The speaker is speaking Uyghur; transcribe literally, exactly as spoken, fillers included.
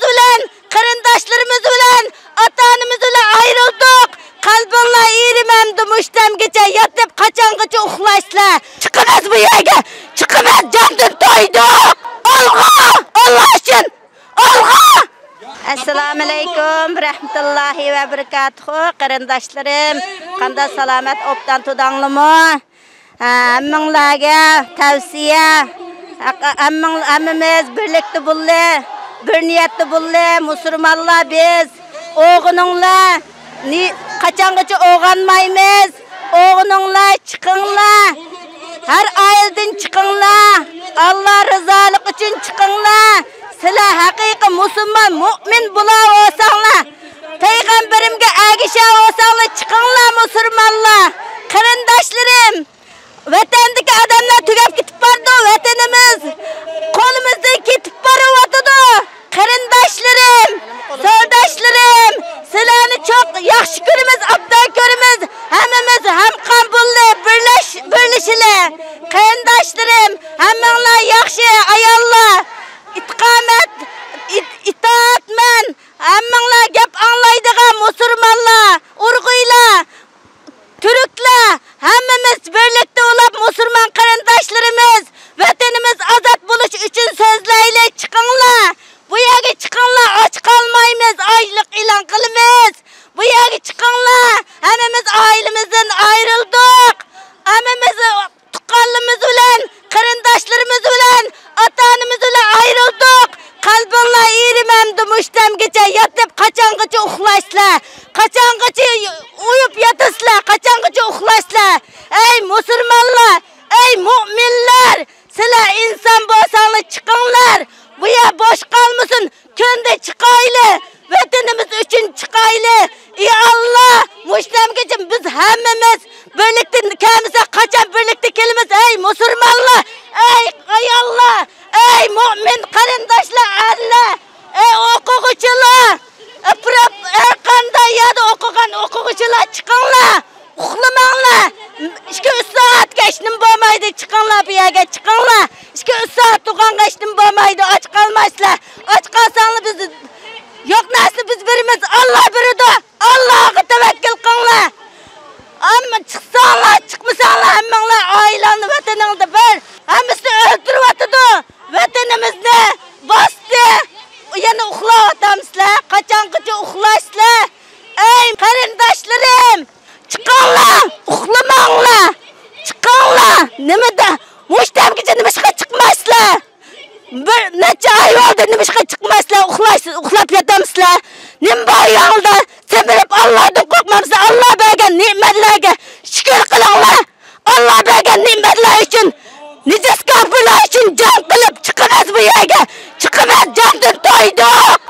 بىلەن، قېرىنداشلىرىمىز بىلەن، ئاتا-ئانىمىز بىلەن ئايرىلدۇق. قەلبىڭلار ئېرىمەمدۇ مۇشتەمگىچە ياتىپ، قاچانغىچە ئۇخلايسىلەر؟ چىقىمىز بۇ يەرگە، چىقىمىز، جاندىن تويدۇق. ئالغا، ئاللا ئۈچۈن، ئالغا! ئەسسالامۇئەلەيكۇم رەھمەتۇللاھى ۋە بەرىكاتۇھۇ، قېرىنداشلىرىم. قانداق، سالامەت، ئوبدان تۇردۇڭلارمۇ؟ ھەممىڭلارغا تەۋسىيە، ھەممىڭ-، ھەممىمىز بىرلىكتە بوللى، بىر نىيەتتە بوللى، مۇسۇلمانلار بىز. ئويغىنىڭلار، نى-، قاچانغىچە ئويغانمايمىز؟ ئويغىنىڭلار، چىقىڭلار. ھەر ئائىلىدىن چىقىڭلار. ئاللا رىزالىقى ئۈچۈن چىقىڭلار. سىلەر ھەقىقىي مۇسۇلمان، مۇئمىن بولاۋالساڭلار، پەيغەمبىرىمگە ئەگىشەۋالساڭلار، چىقىڭلار مۇسۇلمانلار. قېرىنداشلىرىم، ۋەتەندىكى ئادەملەر تۈگەپ كېتىپ بارىدۇ، ۋەتىنىمىز قولىمىزدىن كېتىپ بارىۋاتىدۇ. قېرىنداشلىرىم، ساۋداشلىرىم، سىلەرنى چوق ياخشى كۆرىمىز، ئابدان كۆرىمىز. ھەممىمىز ھەمقان بوللى، بىرلەش-، بىرلىشىلى. قېرىنداشلىرىم، ھەممىڭلار ياخشى ئاياللار، ئىتقامەت، ئىت-، ئىتائەتمەن، ھەممىڭلار گەپ ئاڭلايدىغان مۇسۇلمانلار، ئۇيغۇرلار، تۈركلەر، ھەممىمىز بىرلىكتە ئۇلاپ مۇسۇلمان قېرىنداشلىرىمىز، ۋەتىنىمىز ئازاد بولۇش ئۈچۈن سۆزلەيلى، چىقىڭلار! بۇ يەرگە چىقىڭلار، ئاچ قالمايمىز، ئاچلىق ئېلان قىلىمىز! بۇ يەرگە چىقىڭلار! ھەممىمىز ئائىلىمىزدىن ئايرىلدۇق! ھەممىمىز تۇغقانلىرىمىز بىلەن، قېرىنداشلىرىمىز بىلەن، ئاتا-ئانىمىز بىلەن ئايرىلدۇق. قەلبىڭلار ئېرىمەمدۇ مۇشتەمگىچە ياتىپ، قاچانغىچە ئۇخلايسىلەر؟ قاچانغىچە ئۇيۇپ ياتىسىلەر؟ قاچانغىچە ئۇخلايسىلەر؟ ئەي مۇسۇلمانلار، ئەي مۇئمىنلار، سىلەر ئىنسان بولساڭلار چىقىڭلار. بۇ يەر بوش قالمىسۇن. كۈندە چىقايلى، ۋەتىنىمىز ئۈچۈن چىقايلى. ئى ئاللا، مۇشتەمگىچە بىز ھەممىمىز بىرلىكتە كەلمىسەك، قاچان بىرلىكتە كېلىمىز؟ ئەي مۇسۇلمانلار، ئەي ئاياللار، ئەي مۇئمىن قېرىنداشلار، ئەرلەر، ئەي ئوقۇغۇچىلار، ئەي پرو-، ھەر قانداق يەردە ئوقۇغان ئوقۇغۇچىلار، چىقىڭلار. ئۇخلىماڭلار. ئىككى، ئۈچ سائەتكە ھېچنېمە بولمايدۇ. چىقىڭلار، بۇ يەرگە چىقىڭلار. ئىككى، ئۈچ سائەت تۇرغانغا ھېچنېمە بولمايدۇ. ئاچ قالمايسىلەر. ئاچ قالساڭلار بىز يوق نەرسىنى بىز بېرىمىز. ئاللا بېرىدۇ. ئاللاغا تەۋەككۈل قىلىڭلار. ئەمما چىقساڭلار، چىقمىساڭلار، ھەممىڭلار ئائىلەڭدە، ۋەتىنىڭدە بىر. ھەممىسىنى ئۆلتۈرۈۋاتىدۇ. ۋەتىنىمىزنى باستى. يەنە ئۇخلاۋاتامسىلەر؟ قاچانغىچە ئۇخلايسىلەر؟ ئەي قېرىنداشلىرىم! چىقىڭلار، ئۇخلىماڭلار، چىقىڭلار. نېمىدە، مۇشتەمگىچە نېمىشقا چىقمايسىلەر؟ بىر نەچچە ئاي بولدى، نېمىشقا چىقمايسىلەر؟ ئۇخلايسىز، ئۇخلاپ ياتامسىلەر؟ نېمە بار ياڭلىدا؟ سېمىرىپ، ئاللادىن قورقمامسىلەر؟ ئاللا بەرگەن نېمەتلەرگە شۈكۈر قىلىڭلار. ئاللا بەرگەن نېمەتلەر ئۈچۈن نىجىس كاپىرلار ئۈچۈن جەڭ قىلىپ چىقىمىز بۇ يەرگە. چىقىمىز، جاندىن تويدۇق.